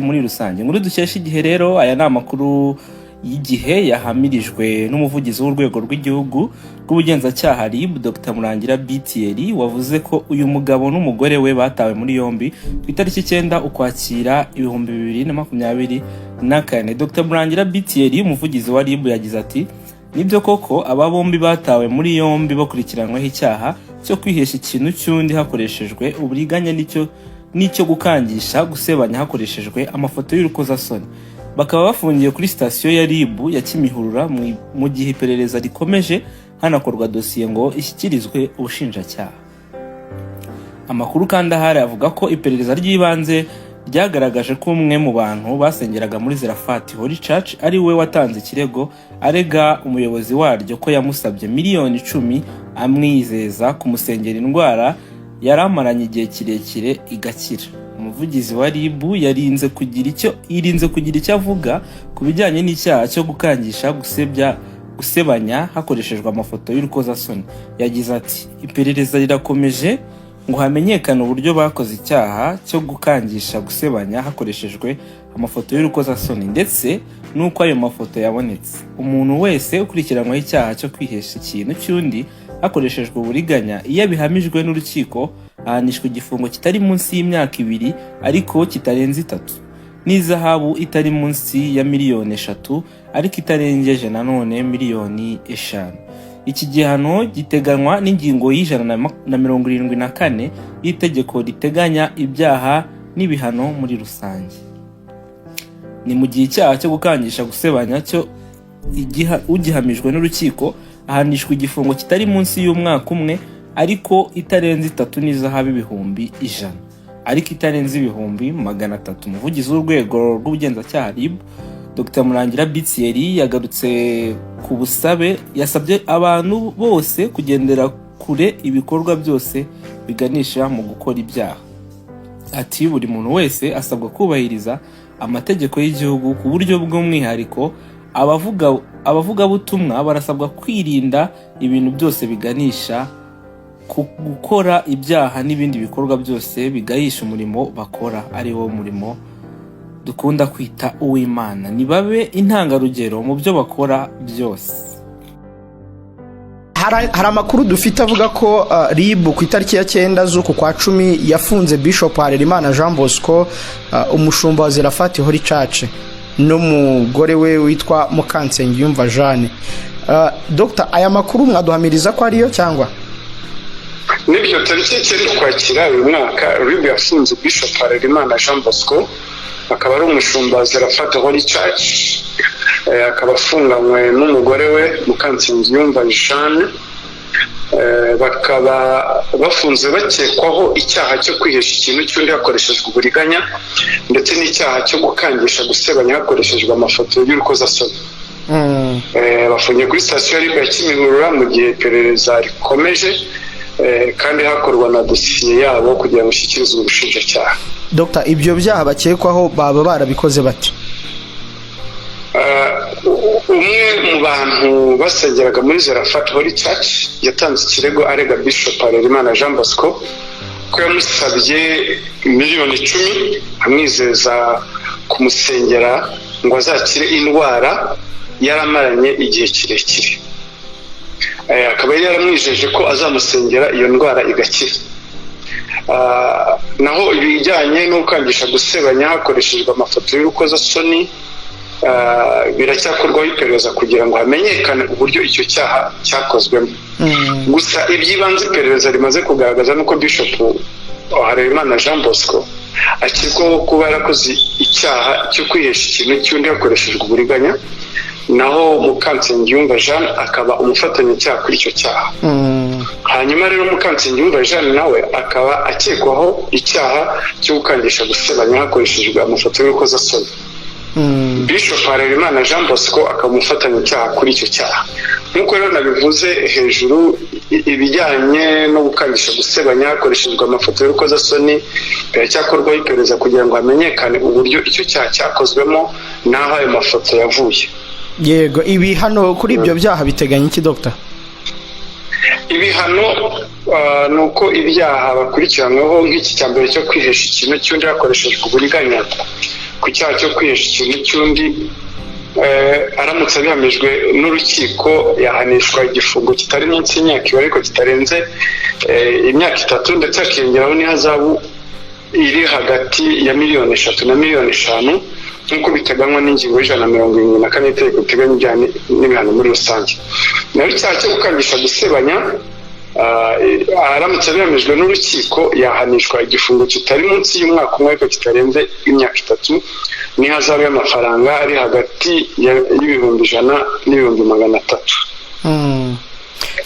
Muri rusange, inkuru dukesha Igihe rero, aya ni amakuru y'Igihe yahamirijwe n'umuvugizi w'Urwego rw'Igihugu rw'Ubugenzacyaha, RIB, Dr Murangira B. Thierry, wavuze ko uyu mugabo n'umugore we batawe muri yombi ku itariki 9 Ukwakira 2024. Dr Murangira B. Thierry, umuvugizi wa RIB, yagize ati: "Nibyo koko, aba bombi batawe muri yombi bakurikiranyweho icyaha cyo kwihesha ikintu cy'undi hakoreshejwe uburiganya n'icyo gukangisha gusebanya hakoreshejwe amafoto y'urukozasoni, bakaba bafungiye kuri sitasiyo ya RIB ya Kimihurura mu gihe iperereza rikomeje, hanakorwa dosiye ngo ishyikirizwe ubushinjacyaha." Amakuru kandi ahari avuga ko iperereza ry'ibanze ryagaragaje ko umwe mu bantu basengeraga muri Zerafati Holy Church ari we watanze ikirego, arega umuyobozi waryo ko yamusabye miliyoni 10 amwizeza kumusengera indwara yari amaranye igihe kirekire igakira. Umuvugizi wa RIB yirinze kugira icyo avuga ku bijyanye n'icyaha cyo gukangisha gusebanya hakoreshejwe amafoto y'urukozasoni. Yagize ati: "Iperereza rirakomeje ngo hamenyekane uburyo bakoze icyaha cyo gukangisha gusebanya hakoreshejwe amafoto y'urukozasoni, ndetse n'uko ayo mafoto yabonetse. Umuntu wese ukurikiranyweho icyaha cyo kwihesha ikintu cy'undi hakoreshejwe uburiganya, iyo abihamijwe n'urukiko, ahanishwa igifungo kitari munsi y'imyaka 2 ariko kitarenze 3, n'izahabu itari munsi ya miliyoni 3 ariko itarengeje nanone miliyoni 5. Iki gihano giteganywa n'ingingo y'174 y'itegeko riteganya ibyaha n'ibihano muri rusange." Ni mu gihe icyaha cyo gukangisha gusebanya cyo ugihamijwe n'urukiko ahanishwa igifungo kitari munsi y'umwaka umwe ariko itarenze 3, n'izahabu 100,000 ariko itarenze 300,000. Umuvugizi w'Urwego rw'Ubugenzacyaha, RIB, Dr Murangira B. Thierry, yagarutse ku busabe, yasabye abantu bose kugendera kure ibikorwa byose biganisha mu gukora ibyaha. Ati: "Buri muntu wese asabwa kubahiriza amategeko y'igihugu. Ku buryo bw'umwihariko, abavugabutumwa barasabwa kwirinda ibintu byose biganisha ku gukora ibyaha n'ibindi bikorwa byose bigayisha umurimo bakora, ari wo murimo dukunda kwita uw'Imana. Nibabe intangarugero mu byo bakora byose." Hari amakuru dufite avuga ko RIB ku itariki ya 9 z'uku kwa 10 yafunze Bishop Harerimana Jean Bosco, umushumba wa Zerafati Holy Church, n'umugore we witwa Mukansengiyumva Jeanne. Dr, aya makuru mwaduhamiriza ko ariyo cyangwa? Nibyo, tariki 9 Ukwakira uyu mwaka, RIB yafunze Bishop Harerimana Jean Bosco, akaba ari umushumba wa Zerafati Holy Church, akaba afunganywe n'umugore we Mukansengiyumva Jeanne, bakaba bafunze bakekwaho icyaha cyo kwihesha ikintu cy'undi hakoreshejwe uburiganya, ndetse n'icyaha cyo gukangisha gusebanya hakoreshejwe amafoto y'urukozasoni. Bafungiye kuri sitasiyo ya RIB ya Kimihurura mu gihe iperereza rikomeje, kandi hakorwa na dosiye yabo kugira ngo ishyikirizwe ubushinjacyaha. Dr, ibyo byaha bakekwaho baba barabikoze bate? Umwe mu bantu basengeraga muri Zerafat Holy Church yatanze ikirego arega Bishop Harerimana Jean Bosco ko yamusabye miliyoni 10 amwizeza kumusengera ngo azakire indwara yaramaranye igihe kirekire. Akaba yari yaramwijeje ko azamusengera iyo ndwara igakira. Naho ibijyanye no gukangisha gusebanya hakoreshejwe amafoto y'urukozasoni, biracyakorwaho iperereza kugira ngo hamenyekane uburyo icyo cyaha cyakozwemo. Gusa iby'ibanze iperereza rimaze kugaragaza nuko Bishop Harerimana Jean Bosco akekwaho kuba yarakoze icyaha cyo kwihesha ikintu cy'undi hakoreshejwe uburiganya, naho Mukansengiyumva Jeanne akaba umufatanyacyaha kuri icyo cyaha. Hanyuma rero Mukansengiyumva Jeanne nawe akaba akekwaho icyaha cyo gukangisha gusebanya hakoreshejwe amafoto y'urukozasoni. Bishop Harerimana Jean Bosco akaba umufatanyacyaha kuri icyo cyaha. Nk'uko rero nabivuze hejuru, ibijyanye no gukangisha gusebanya hakoreshejwe amafoto y'urukozasoni biracyakorwaho iperereza kugira ngo hamenyekane uburyo icyo cyaha cyakozwemo n'aho ayo mafoto yavuye. Yego, ibihano kuri ibyo byaha biteganya iki, Dr? Ibihano ni uko ibyaha bakurikiranyweho, nk'iki cya mbere cyo kwihesha ikintu cy'undi hakoreshejwe uburiganya, Ku cyaha cyo kwihesha ikintu cy'undi, aramutse abihamijwe n'urukiko yahanishwa igifungo kitari munsi y'imyaka 2 ariko kitarenze imyaka 3, ndetse hakiyongeraho n'ihazabu iri hagati ya miliyoni 3 na miliyoni 5, nk'uko biteganywa n'ingingo y'174 y'itegeko riteganya ibyaha n'ibihano muri rusange. Naho icyaha cyo gukangisha gusebanya, aramutse abihamijwe n'urukiko yahanishwa igifungo kitari munsi y'umwaka 1 ariko kitarenze imyaka 3, n'ihazabu y'amafaranga ari hagati y'100,000 n'300,000.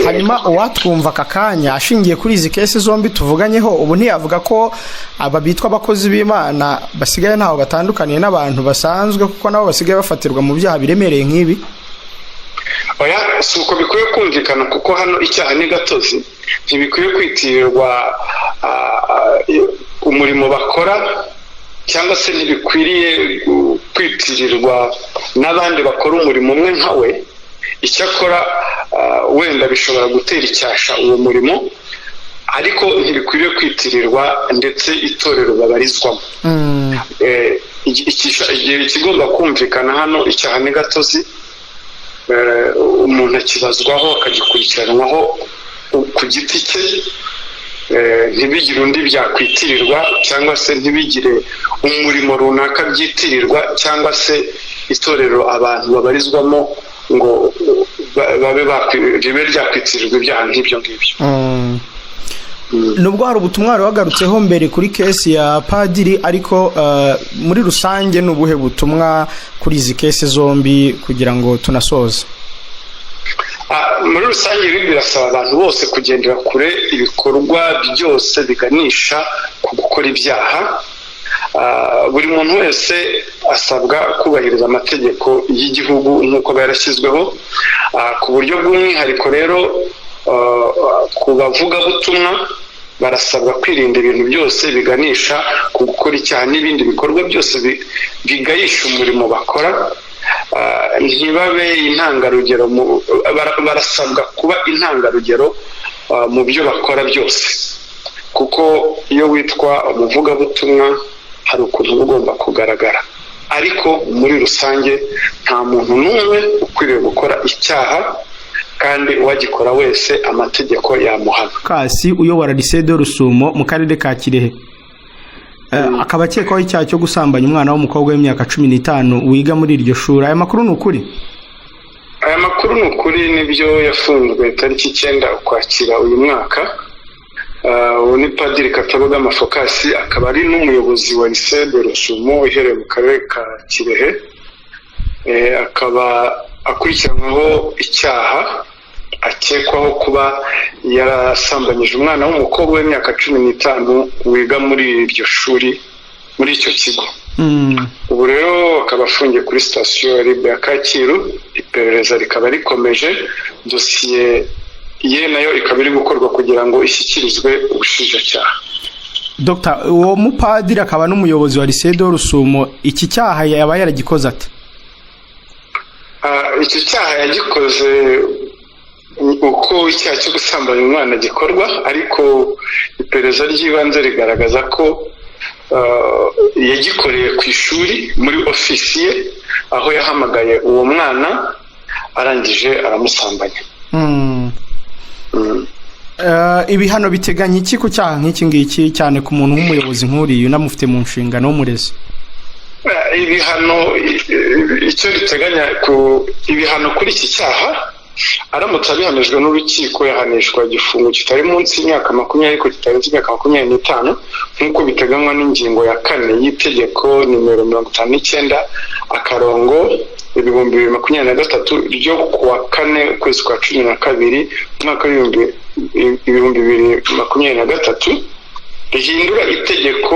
Hanyuma uwatwumva aka kanya ashingiye kuri izi kesi zombi tuvuganyeho, ubu ntiyavuga ko aba bitwa abakozi b'Imana basigaye ntaho batandukaniye n'abantu basanzwe, kuko nabo basigaye bafatirwa mu byaha biremereye nk'ibi? Oya, si uko bikwiye kumvikana, kuko hano icyaha ni gatozi, ntibikwiye kwitirirwa umurimo bakora, cyangwa se ntibikwiriye kwitirirwa n'abandi bakora umurimo umwe nka we. Icyakora wenda bishobora gutera icyasha uwo murimo, ariko ntibikwiriye kwitirirwa ndetse itorero babarizwamo. Ikigomba kumvikana hano, icyaha ni gatozi, umuntu akibazwaho akagikurikiranwaho ku giti cye, ntibigire undi byakwitirirwa, cyangwa se ntibigire umurimo runaka byitirirwa, cyangwa se itorero abantu babarizwamo ngo babe ribe ryakwitirirwa ibyaha nk'ibyo ngibyo. Nubwo hari ubutumwa wari wagarutseho mbere kuri kesi ya padiri, ariko muri rusange ni ubuhe butumwa kuri izi kesi zombi kugira ngo tunasoze? Muri rusange ibi birasaba abantu bose kugendera kure ibikorwa byose biganisha ku gukora ibyaha. Buri muntu wese asabwa kubahiriza amategeko y'igihugu nk'uko aba yarashyizweho. Ku buryo bw'umwihariko rero, ku bavugabutumwa barasabwa kwirinda ibintu byose biganisha ku gukora icyaha n'ibindi bikorwa byose bigayisha umurimo bakora. Ntibabe intangarugero, barasabwa kuba intangarugero mu byo bakora byose, kuko iyo witwa umuvugabutumwa hari ukuntu uba ugomba kugaragara. Ariko muri rusange nta muntu n'umwe ukwiriye gukora icyaha, kandi uwagikora wese amategeko yamuhana. Kasi uyobora Lycée de Rusumo mu karere ka Kirehe, akaba akekwaho icyaha cyo gusambanya umwana w'umukobwa w'imyaka 15 wiga muri iryo shuri. Aya makuru ni ukuri? Aya makuru ni ukuri, nibyo, yafunzwe tariki 9 Ukwakira uyu mwaka. Uwo ni Padiri Katabagama Focas, akaba ari n'umuyobozi wa Lycée de Rusumo iherereye mu karere ka Kirehe. Akaba akurikiranyweho icyaha akekwaho kuba yarasambanyije umwana w'umukobwa w'imyaka 15 wiga muri iryo shuri, muri icyo kigo. Ubu rero akaba afungiye kuri sitasiyo ya RIB ya Kacyiru, iperereza rikaba rikomeje, dosiye ye nayo ikaba iri gukorwa kugira ngo ishyikirizwe ubushinjacyaha. Dr, uwo mupadiri akaba n'umuyobozi wa Lycée de Rusumo, iki cyaha yaba yaragikoze ate? Iki cyaha yagikoze uko icyaha cyo gusambanya umwana gikorwa, ariko iperereza ry'ibanze rigaragaza ko yagikoreye ku ishuri muri ofisi ye, aho yahamagaye uwo mwana arangije aramusambanya. Ibihano biteganya iki ku cyaha nk'iki ngiki, cyane ku muntu w'umuyobozi nk'uriya unamufite mu nshingano w'umurezi? Ibihano icyo riteganya ku ibihano kuri iki cyaha, aramutse abihamijwe n'urukiko yahanishwa igifungo kitari munsi y'imyaka 20 ariko kitarenze imyaka 25, nk'uko biteganywa n'ingingo ya 4 y'itegeko nimero 59 akarongo 2023 ryo kuwa 4 ukwezi kwa 12 umwaka 2023, rihindura itegeko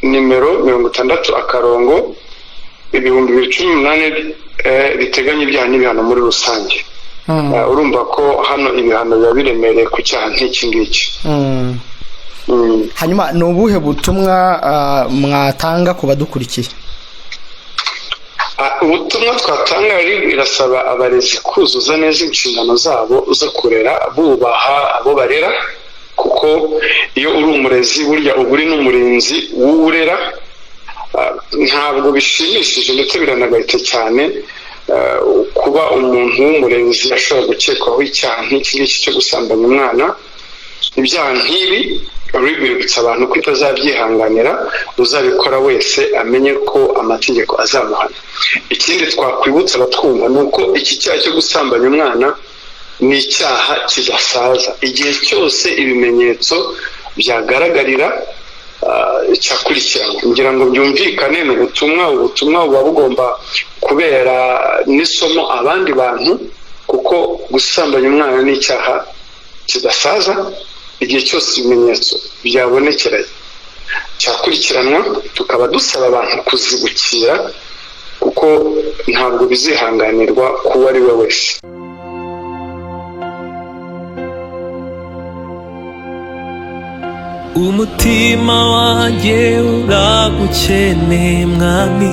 nimero 60 akarongo 2018 riteganya ibyaha n'ibihano muri rusange. Urumva ko hano ibihano biba biremereye ku cyaha nk'iki ngiki. Hanyuma ni ubuhe butumwa mwatanga ku badukurikiye? Ubutumwa twatanga, irasaba abarezi kuzuza neza inshingano zabo zo kurera, bubaha abo barera, kuko iyo uri umurezi burya uba uri n'umurinzi w'uwurera. Ntabwo bishimishije ndetse biranagayitse cyane kuba umuntu w'umurezi ashobora gukekwaho icyaha nk'iki ngiki cyo gusambanya umwana. Ibyaha nk'ibi RIB iributsa abantu ko itazabyihanganira, uzabikora wese amenye ko amategeko azamuhana. Ikindi twakwibutsa abatwumva ni uko iki cyaha cyo gusambanya umwana ni icyaha kidasaza. Igihe cyose ibimenyetso byagaragarira, cyakurikiranwa. Ngira ngo byumvikane, ni ubutumwa buba bugomba kubera n'isomo abandi bantu, kuko gusambanya umwana ni icyaha kidasaza. Igihe cyose ibimenyetso byabonekeranye cyakurikiranwa. Tukaba dusaba abantu kuzibukira, kuko ntabwo bizihanganirwa kuwo ari we wese. Umutima wanjye uragukeneye, mwami.